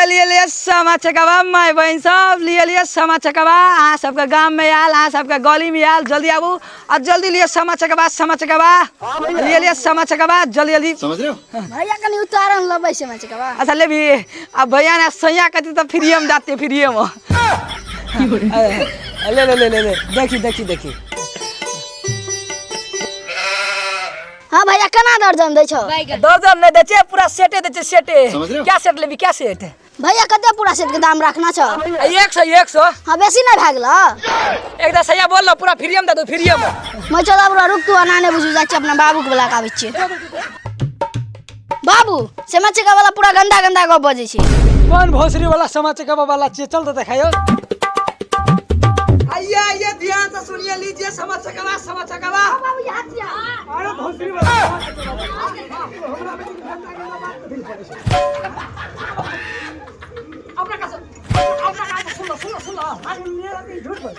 लिए लिए लिए सामा चकवा माय बहिन सब लिए लिए सामा चकवा। अहाँ सबके गाममे आयल, अहाँ सबके गलीमे आयल, जल्दी आबू आ जल्दी लिए सामा चकवा, सामा चकवा लिए लिए सामा चकवा, जल्दी जल्दी। समझ रहे हो? भैया कनी उतारन लबै सामा चकवा। अच्छा लेबी? आ भैया ने सैया कथी तऽ फ्रीए में जाते, फ्रीए में। ले ले ले ले ले, देखी देखी देखी। हाँ भैया, केना दर्जन दै छौ? दर्जन नहीं दै छियै, पूरा सेटे दै छियै, सेटे। समझ रहे हो? क्या सेट लेबी, क्या सेट? भैया कते पूरा सेट के दाम रखना छौ? 100, 100। हाँ, बेसी नहीं भए गेलो? एकदम सैया बोल पूरा फ्रीए में दे दो, फ्रीए में। मैं चल आबू, रुक तू, एना नहि बुझू, जाइ छी अपना बाबू के बुला के आबै छियै। बाबू, सामा चकेवा वाला पूरा गंदा गंदा गप बजै छै। कौन भोसरी वाला सामा चकेवा वाला छियै? चल तऽ देखाइयो। आइए आइए, ध्यान से सुनिए, लीजिए सामा चकेवा, सामा चकेवा। अरे भोसरी वाला सामा चकेवा, हमरा बेटी के गंदा गंदा बात कथी लए करै छै? अपना का अपना का, सुन लो सुन लो सुन लो। झूठ बोल।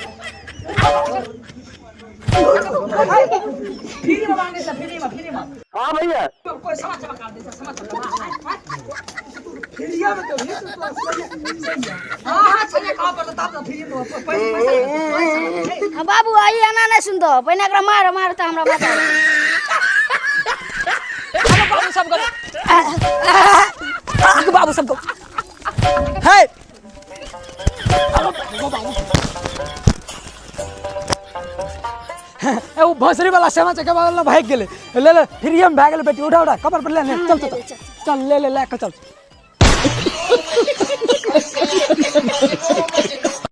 फ्री में मांगे से, फ्री में, फ्री में। हाँ भैया, कोई सामा चकेवा काट दे, सामा चकेवा। फ्रीया में तो ये तो सही। हाँ हाँ, सही कहाँ पर तब ना फ्री में पैसा पैसा। हाँ बाबू, आई एना नहि सुनतो, पहिने एकरा मार मार तऽ हमरा माथा। अरे बाबू सबको, बाबू सबको हे ए ओ भोसरी वाला सामा चकेवा वाला भागि गेलै। ले ले, फ्रीये में भए गेलै बेटी। उठा उठा, कपर पर ले ले, चल चल चल चल, ले ले ले के चल।